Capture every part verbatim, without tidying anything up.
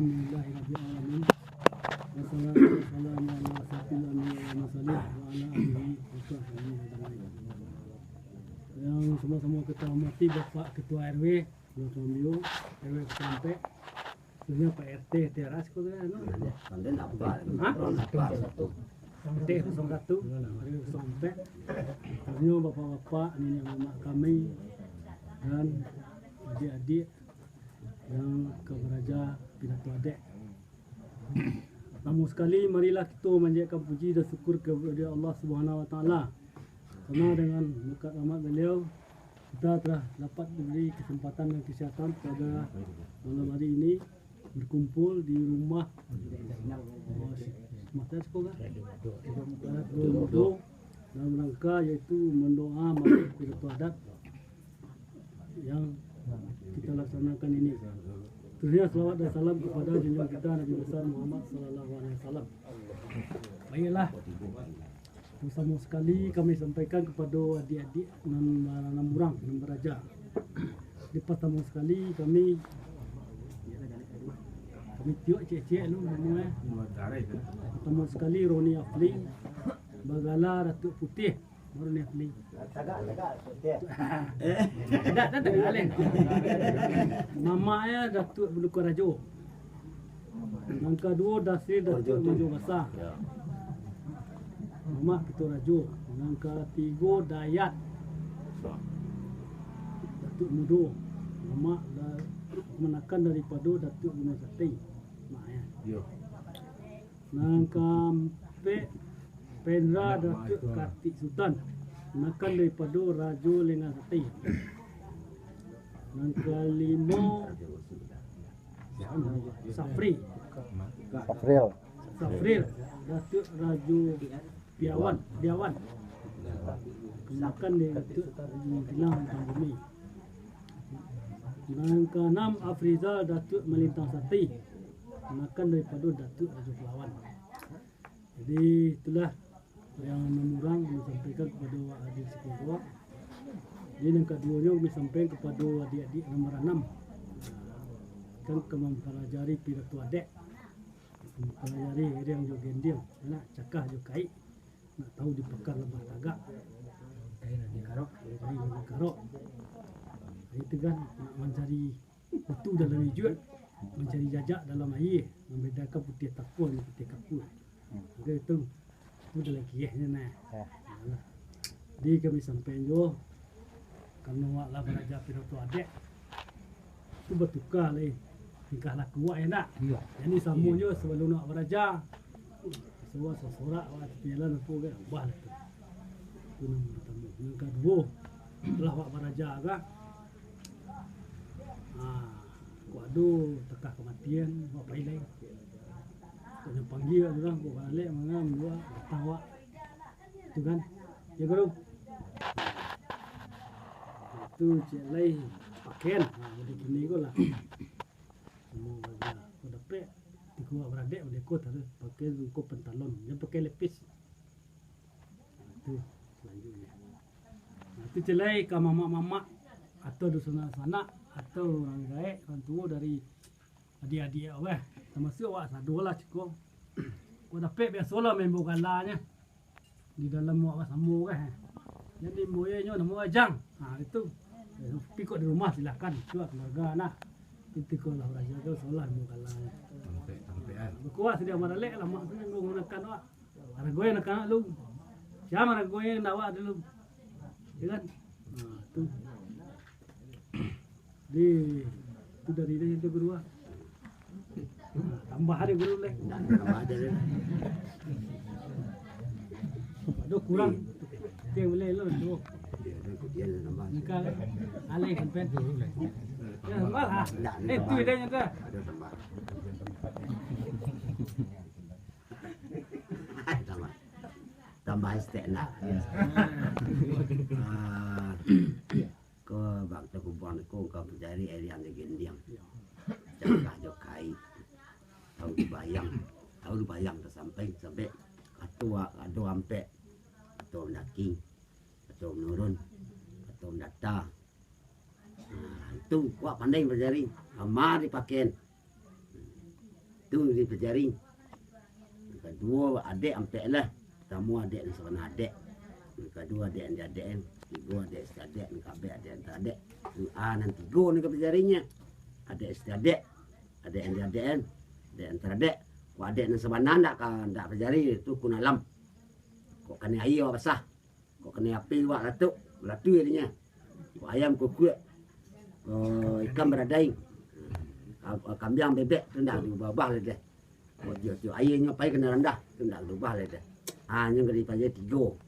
Alhamdulillahirabbil alamin. Wassalatu wassalamu ala asyrafil anbiya wal mursalin wa ala alihi wa sahbihi ajmain. Yang sama-sama kita hormati Bapak Ketua R W, Ketua Mambio, R W kosong ampek, khususnya Pak R T teras ko kan, anu? Pandai nampak. Hah? Nampak satu. R T kosong satu, R W kosong ampek, khususnya bapak-bapak, niniak mamak kami, dan adik-adik yang ka baraja pidato adek. Partamo sakali, marilah kito manjadikan puji dan syukur kepada Allah Subhanahu Wa Taala, karena dengan berkat rahmat Beliau, kita telah dapat diberi kesempatan dan kesehatan pada malam hari ini berkumpul di rumah, oh, si-, mata sekolah, dalam rangka yaitu mendoa masuk pidato adat yang kita laksanakan ini. Terusnya, salawat dan salam kepada junjungan kita Nabi besar Muhammad sallallahu alaihi wasallam. Baiklah, pertama sekali kami sampaikan kepada adik-adik nan, nan urang nan baraja. Di pertama sekali kami, kami tiok ciek-ciek lu nama, eh. Pertama sekali Roni Afli, bagala Datuk Putih. Baru ni beli. Tagak, tagak, sutiap. Eh? Dak, dak, dak, alih. Mamaknya Datuk Bulu Karajo. Nan kaduo Dasri Datuk Rajo Basa. Ya. Mamak Pito Rajo. Nan katigo Dayat Datuk Mudo. Mamak da-, kamanakan daripado Datuk Gunung Satai. Mak, ya. Yo. Nan kaampek, Pendra Datuak Katik Sutan, kamanakan daripado Rajo Lengan Satai. Nan kalimo, Safri. Safril. Safril, Datuak Rajo Piawan, Biawan. Kamanakan dari Datuak Rajo Bilang Bintang Bumi. Nan kaanam, Afrizal Datuak Malintang Satai, kamanakan daripado Datuak Rajo Palawan. Jadi, itulah yang nan urang kami sampaikan kapado awak hadirin sakian. Jadi, nan kaduonyo kami sampaikan kapado adiak-adiak nan baranam, kan ka mampalajari pidato adek, mampalajari iriang jo gendiang, nak cakah jo kaik, nak tahu dipakar labah tagak. Kain lagi karok. Kain lagi karok. Itu kan nak mancari kutu dalam ijuik, mancari jajak dalam aia, mambedakan putiah tapua jo putiah kapua. Mako itu, itu dalam kiyehnyo nah. Ya. Jadi kami sampaian juo, karano awak lah baraja pidato adek, tu batuka lai tingkah laku awak, ya ndak? Iya. Jadi samo juo sabalun awak baraja, sorak-sorak awak, tapi lah nampak kan, ubah lah tu. Itu nan partamo. Nan kaduo, setelah awak baraja kan, Ah, kok ado takah kamatian, awak pai lai. Kok nyo panggia urang, kok baralek manga mandua datang awak. Tu kan? Ya, Guru. Itu ciek lai pakaian. Ha, jadi kini ko lah. Samo baraja. Kok dapek, tiko awak baradek, mode ko taruih pakaian ko pantalon. Jan pakai lepis. Nah, tu salanjuiknyo. Nah, tu ciek lai ka mamak-mamak atau dunsanak-sanak atau urang gaek, urang tuo dari adiak-adiak awak. Tamasuak awak sado lah ciko. Kok dapek biasolah main bola galanyo. Di dalam awak basamo kan. Jadi, mbuiknyo namo Ajang. Ha, itu. Tapi kok di rumah silakan. Itu keluarga nah. Itu kok lah baraja tu solah main bola galanyo. Tampek, tampek, ah. Bakuah sadiak baralek lah, mak tu manggunakan awak. Aragoe anak-anak lu. Siapa aragoe ndak awak dulu? Ya kan? Nah, tu. Di, tu dari dia itu guru ah. Nah, tambah ada guru leh. Tambah ada leh. Aduh, kurang. Dia boleh lu tu. Dia, dia, dia tambah. Nikah leh. Alih sampai. Ya, tambah lah. Eh, tu dia nyata. Ada tambah. Tambah, tambah hashtag nak. Ah, ko bak takubuang ko, ka mancari iriang jo gendiang. Cakah jo kaik. Tahu dibayang, tahu dibayang ka sampai, sampai kato ado ampek, kato mandaki, kato manurun, kato mandata. Nah, itu awak pandai mancari, amak dipakai. Tu di pajari. Nan kaduo, adek ampek lah. Partamo adek nan sabana adek. Nan kaduo adek nan di adek kan. Tigo adek siti adek, nan kaabek adek nan tara adek. Ah, nan tigo ni ka pajarinyo. Adek siti adek. Adek nan di adek kan. Adek nan tara adek. Kok adek nan sabana ndak ka, ndak pajari, tu kun alam. Kok kanai aia awak basah. Kok kanai api awak latuk, balatui adinyo. Kok ayam kukuak, kok ikan baradaing, ka-, kambiang bebek, tu ndak diubah-ubah lai doh. Kok tiok-tiok aianyo pai kanai randah, tu ndak diubah lai doh. Ha, nyo ka dipajari tigo.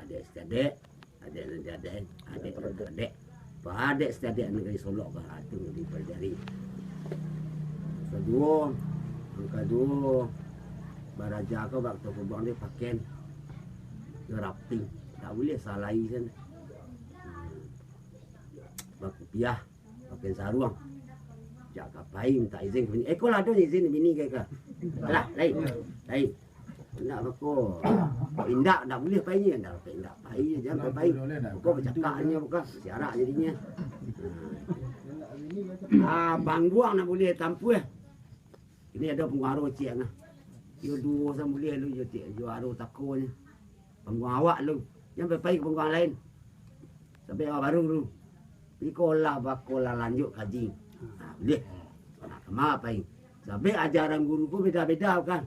Adek siti adek, adek nan di adek, adek nan tara adek. Kok adek siti adek nan ka disolok ka, ha, tu nan dipajari. Kaduo, nan kaduo, baraja ko bak toko buang dek paken. Yo rapi, tak buliah salai sen. Bakupiah, pakai saruang. Jak ka pai mintak izin ka bini. Eh, ko lah ado izin bini ka, ka. Lah, lain. Lain. Indak bako. Kok indak, indak buliah pai nyo, indak pai, indak pai, jan pai. Bako bacakak nyo, bako siarak jadinyo. Ah, pangguang nak buliah tampuah. Ini ado pangguang aro ciek nah. Yo duo sa buliah lu, yo ciek, yo aro tako nyo. Pangguang awak lu, jan pai ka pangguang lain. Sampai awak baru lu. Iko lah bako lah lanjut kaji. Ha, buliah. Nak kama pai. Sabab ajaran guru ko beda-beda kan.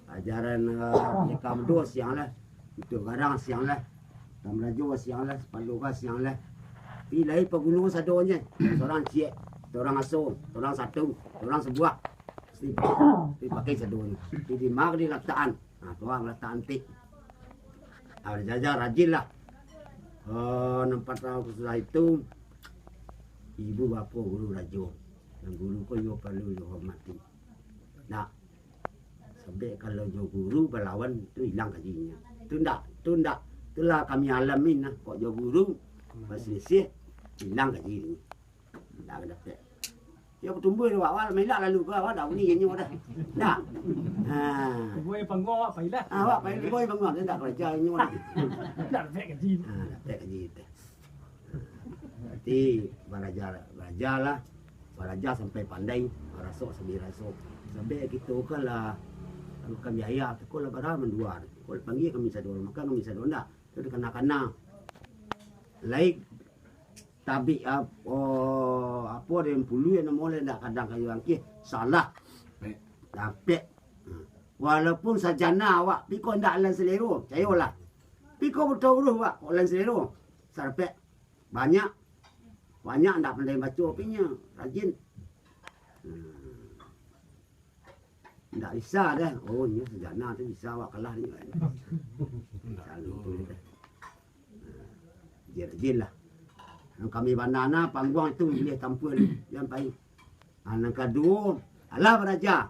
Ajaran, eh, Leka Mudo siang lah. Utuak Garang siang lah. Tamrajo siang lah. Sapalo ka siang lah. Tapi lai paguno sadonyo. Surang ciek, surang aso, surang satu, surang sabuah. Pasti, pasti pakai sadonyo. Jadi mak dilatakan. Nah, tu lah latak antik. Baraja rajin lah. Oh, nampak tahu sudah itu, ibu bapo guru rajo. Nan guru ko yo paralu yo hormati. Nak, sabab kalau jo guru balawan tu ilang kajinyo. Tu ndak, tu ndak. Itulah kami alamin lah. Kok jo guru, masih ilang kajinyo. Ndak ka dapek. Yo batumbuah dek awak, mailak lalu ka awak, ndak bunyi inyo dah. Ndak. Ha. Boy pangguang awak pailah. Ah, awak pai boy pangguang, ndak karajo inyo dah. Ndak dapek gaji. Ha, dapek gaji teh. Berarti baraja, barajalah. Baraja sampai pandai, barasok sambil rasok. Sampai kito kan lah, kalau kami ayah tu ko lah bara mandua. Ko lah panggil kami sado, makan kami sado ndak. Tu dikana-kana. Lain tabik ap-, oh, apo den puluah namo lai ndak kadang kayu angkih, salah. Dapek. Walaupun sajana awak, piko ndak lan selero, cayolah. Piko buto uruh awak, kok lan selero. Sarpek. Banyak. Banyak ndak pandai baco pinyo, rajin. Hmm. Ndak bisa dah. Oh, nyo sajana tu bisa awak kalah ni. Selalu tu dah. Jin-jin lah. Nan kami bana nah, pangguang tu buliah tampun, jan pai. Ah, nan kaduo, alah baraja.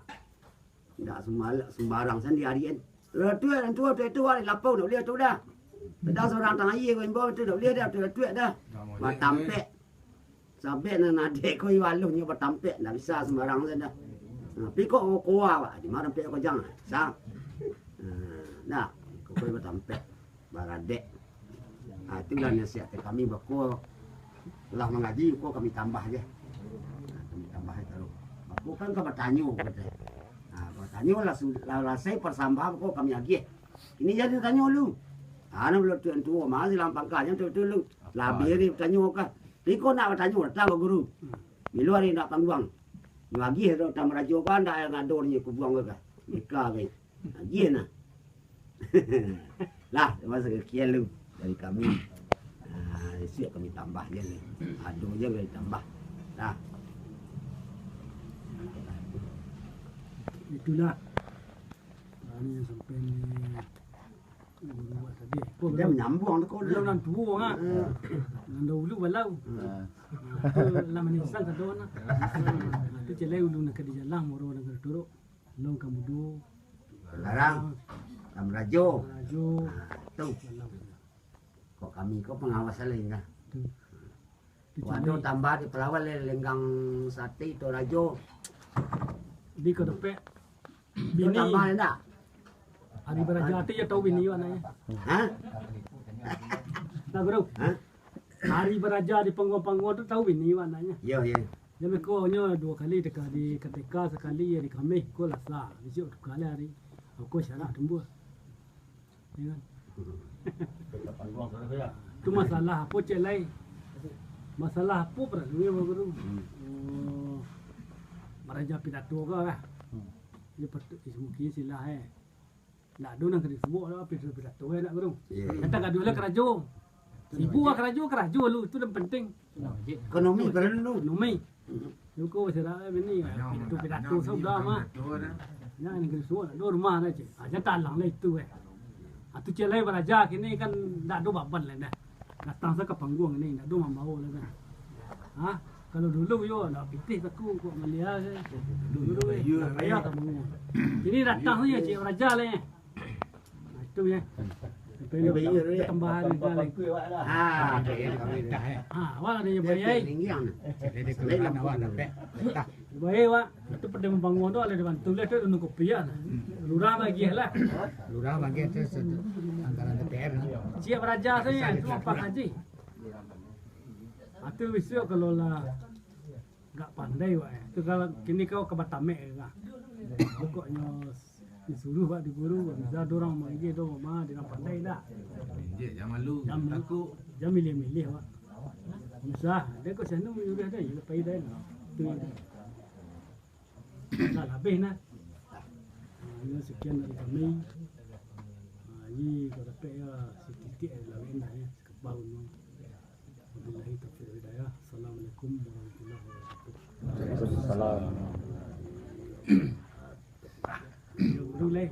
Ndak sumba-, sumbarang sandi ari kan. Ratuak nan tuo tu, tu ari lapau ndak buliah tu dah. Kadang surang tang aia ko imbau tu ndak buliah dah, tu ratuak dah. Batampek. Sabab nan adek ko iwaluh nyo batampek, ndak bisa sumbarang sajo dah. Nah, tapi kok kokoa awak, di ma tampek ko jang, sa. Nah, dah, kok ko batampek, baradek. Ah, itulah nasihat dari kami, bako lah mangaji, ko kami tambah je. Nah, kami tambah je taruih. Bako kan ka batanyo, kato. Nah, batanyo lah su-, lah lasai pasambahan, ko kami agiah. Ini jadi tanyo lu. Ah, nan bulo tuan tuo, masih lam pangka, jan tu, tu lu. Lah, biari batanyo ka. Iko nak batanyo, datang ka guru. Bilo ari nak pangguang. Nyo agiah tu, tamu rajo kan, ndak yang ado nyo kubuang ka. Ika ka. Agiah nah. Lah, masa kakian lu dari kami. Ah, isuak kami tambah je ni. Ado je kami tambah. Dah. Itulah. Ah, ni yang sampai ni. Guru buat tadi. Dia menyambung tu kau. Kalau nan tuo, ha. Hmm. Nan dahulu balau. Hmm. Ha, tu lah manisan sado nah. Ha, tu jalai ulu nak ka dijalang, moro nak ka dituruk. Long ka mudo. Larang. Lam rajo. Rajo. Ha, tu. Balau. Kok kami ko pengawas lain kah? Tu. Waduh, tambah di Palawan le-, Lenggang Sati, Torajo. Di ko dapek. Itu bini. Tambah ndak? Ari baraja tu yo tau bini yo anaknyo. Hah? Nah, Guru. Hah? Ari baraja di pangguang-pangguang tu tau bini yo anaknyo. Yo, yo. Jadi ko nyo duo kali, deka di K T K sakali, yo di Kamih, ko Lasa. Bisuak tuka lah ari. Ko syarak tumbuah. Ya kan? Tu masalah apo cek lai? Masalah apo paralu yo, Guru? Oh, maraja pidato ko lah. Yo, patut, mungkin silah, eh. Ndak ado nan ka disuok lah, pidato, pidato, eh, nak, Guru. Iyo. Nan tagaduah lah karajo. Sibuk lah karajo, karajo lu, tu nan penting. Ekonomi paralu. Ekonomi. Yo ko syarak, eh, bini, pidato, pidato sudah mah. Nyo, nan ka disuok, ndak ado rumah dah, cek. Ah, jan talang lah itu, eh. Ah, tu cek lai baraja, kini kan ndak ado baban lai dah. Datang sa ka pangguang ni, ndak ado mambao lai kan. Ha? Kalau dulu yo, ndak pitih taku, kok malia se. Dulu, dulu, eh, ndak payah ka pangguang. Kini datang sajo cek baraja lai. Nah, itu yo. Sampai lu tambahan ni kali. Ah, oke, oke. Ha, awak ado yo bayar. Jadi keluaran awak dapek. Baik, Wak. Itu pado pangguang tu, alah dibantu lah tu, nunggu kopi ya. Lurah bagi lah. Lurah bagi tu satu anggaran D P R lah. Siap baraja sajo, tu apa haji. Atu bisuak kalau lah gak pandai, Wak, eh. Tu kalau kini kau ka batamek lah. Pokoknyo disuruh, Wak, di guru, bisa dorang maigi, dorang mah, dorang pandai dah. Injek, jangan malu, jangan malu. Takut. Jangan milih-milih, Wak. Usah, dia kok sana milih dah, ya lepas dah. Tu. Dah habis nah. Ah, ini sekian dari kami. Ah, ini kalau dapat ya, setitik dari lain lah ya, sekepau ni. Wabillahi taufiq wal hidayah. Assalamualaikum warahmatullahi wabarakatuh. Waalaikumsalam. Ya, guru lah.